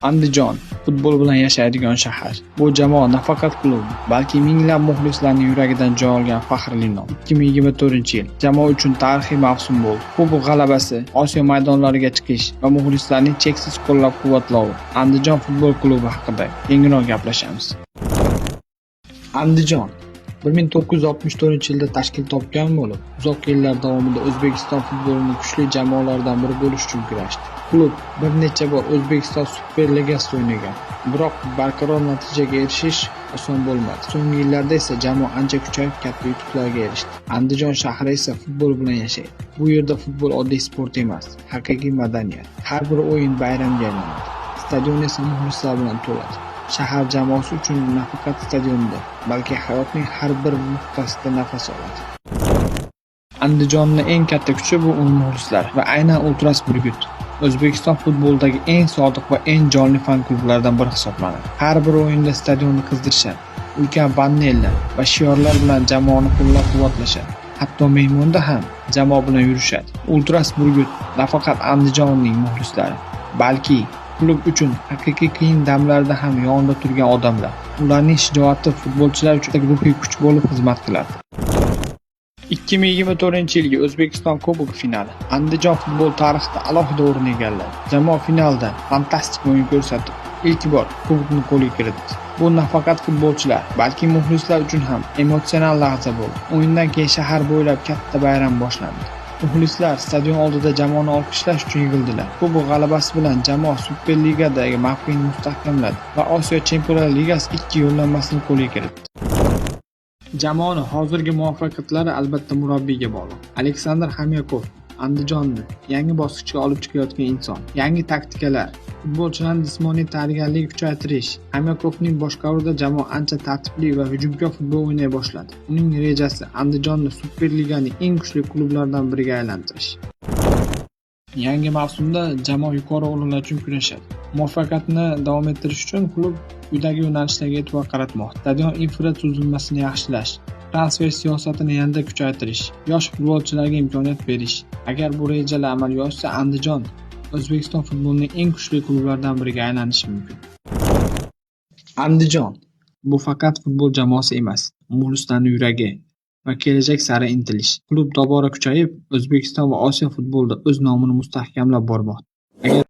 Andijon – futbol bilan yashaydigan shahar. Bu jamoa nafaqat klub, balki minglab muxlislarning yuragidan joy olgan faxrli nom. 2024-yil jamoa uchun tarixiy mavsum bo'ldi. Kubok g'alabasi, Osiyo maydonlariga chiqish va muxlislarning cheksiz qo'llab-quvvatlovi. Andijon futbol klubi haqida kengroq gaplashamiz. Andijon 1964-yilda tashkil topgan bo'lib, uzoq yillar davomida O'zbekiston futbolining kuchli jamoalaridan biri bo'lish uchun kurashdi. Klub bir necha bor O'zbekiston Superligasida o'ynagan, biroq barqaror natijaga erishish oson bo'lmadi. So'nggi yillarda esa jamoa ancha kuchayib, katta yutuqlarga erishdi. Andijon shahri esa futbol bilan yashaydi. Bu yerda futbol oddiy sport emas, haqiqiy madaniyat. Har bir o'yin bayramga aylanadi. Stadion esa muxlislar bilan to'ladi. Shahar jamoasi uchun nafaqat stadionda, balki hayotning har bir nuqtasida nafas oladi. Andijonning eng katta kuchi bu uning muxlislari va aynan Ultras Burgut. O'zbekiston futbolidagi eng sodiq va eng jonli fan-klublardan biri hisoblanadi. Har bir o'yinda stadionni qizdirishadi, ulkan bannerlar va shiorlar bilan jamoani qo'llab-quvvatlashadi. Hatto mehmonda ham jamoa bilan yurishadi. Ultras Burgut nafaqat Andijonning muxlislari, balki klub uchun haqiqiy qiyin damlarda ham yonida turgan odamlar. Ularning shijoati futbolchilar uchun ruhiy kuch bo'lib xizmat qiladi. 2024-yilgi O'zbekiston Kubogi finali Andijon futbol tarixida alohida o'rin egalladi. Jamoa finalda fantastik o'yin ko'rsatib, ilk bor kubokni qo'lga kiritdi. Bu nafaqat futbolchilar, balki muxlislar uchun ham emotsional lahza bo'ldi. O'yindan keyin shahar bo'ylab katta bayram boshlandi. Muxlislar stadion oldida jamoani olqishlash uchun yig'ildilar. Kubok g'alabasi bilan jamoa Superligadagi mavqeini mustahkamladi va Osiyo Chempionlar Ligasi ikki yo'llanmasini qo'lga kiritdi. Jamoani hozirgi muvaffaqiyatlari albatta murabbiyga bog'liq. Aleksandr Xomyakov Andijonni yangi bosqichga olib chiqayotgan inson. Yangi taktikalar, futbolchilarning jismoniy tayyorgarligini kuchaytirish. Xomyakovning boshqaruvida jamoa ancha tartibli va hujumkor futbol o'ynay boshladi. Uning rejasi Andijonni Superliganing eng kuchli klublaridan biriga aylantirish. Yangi mavsumda jamoa yuqori o'rinlar uchun kurashadi. Muvaffaqiyatni davom ettirish uchun klub quyidagi yo'nalishlarga e'tibor qaratmoqda: stadion infratuzilmasini yaxshilash, transfer siyosatini yanada kuchaytirish, yosh futbolchilarga imkoniyat berish. Agar bu rejalar amalga oshsa, Andijon O'zbekiston futbolining eng kuchli klublaridan biriga aylanishi mumkin. Andijon bu faqat futbol jamoasi emas, muxlislarning yuragi va kelajak sari intilish. Klub tobora kuchayib, O'zbekiston va Osiyo futbolida o'z nomini mustahkamlab bormoqda. Agar